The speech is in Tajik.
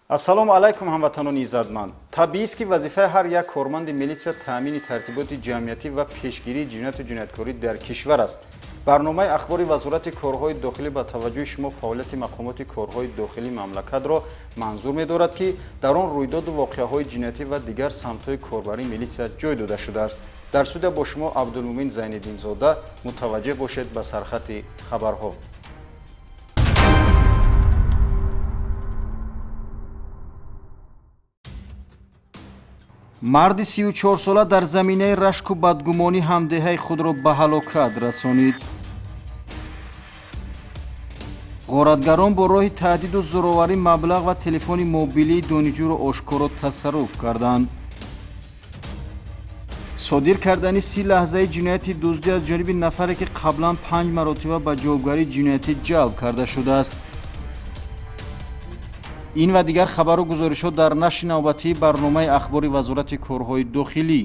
Ассалому алайкум, ҳамватанони иззатманд. Табиист, ки вазифаи ҳар як корманди милитсия таъмини тартиботи ҷамъиятӣ ва пешгирии ҷинояту ҷинояткорӣ дар кишвар аст. Барномаи ахбори Вазорати корҳои дохилӣ ба таваҷҷӯҳи шумо фаъолияти мақомоти корҳои дохилии мамлакатро манзур медорад, ки дар он рӯйдоду воқеаҳои ҷиноятӣ ва дигар самтҳои корбарии милитсия ҷой дода шудааст. Дар студия бо шумо Абдулмумин Зайниддинзода. Мутаваҷҷеҳ бошед ба сархати хабарҳо. Марди 34сола дар заминаи рашку бадгумонӣ ҳамдеҳаи худро ба ҳалокат расонид. Ғоратгарон бо роҳи таҳдиду зӯроварӣ маблағ ва телефони мобилии донишҷӯро ошкоро тасарруф карданд. Содир кардани 30 лаҳзаи ҷинояти дуздӣ аз ҷониби нафаре, ки қаблан 5 маротиба ба ҷавобгарии ҷиноятӣ ҷалб карда шудааст. Ин ва дигар хабару гузоришҳо дар нашри навбатии барномаи ахбори Вазорати корҳои дохилӣ.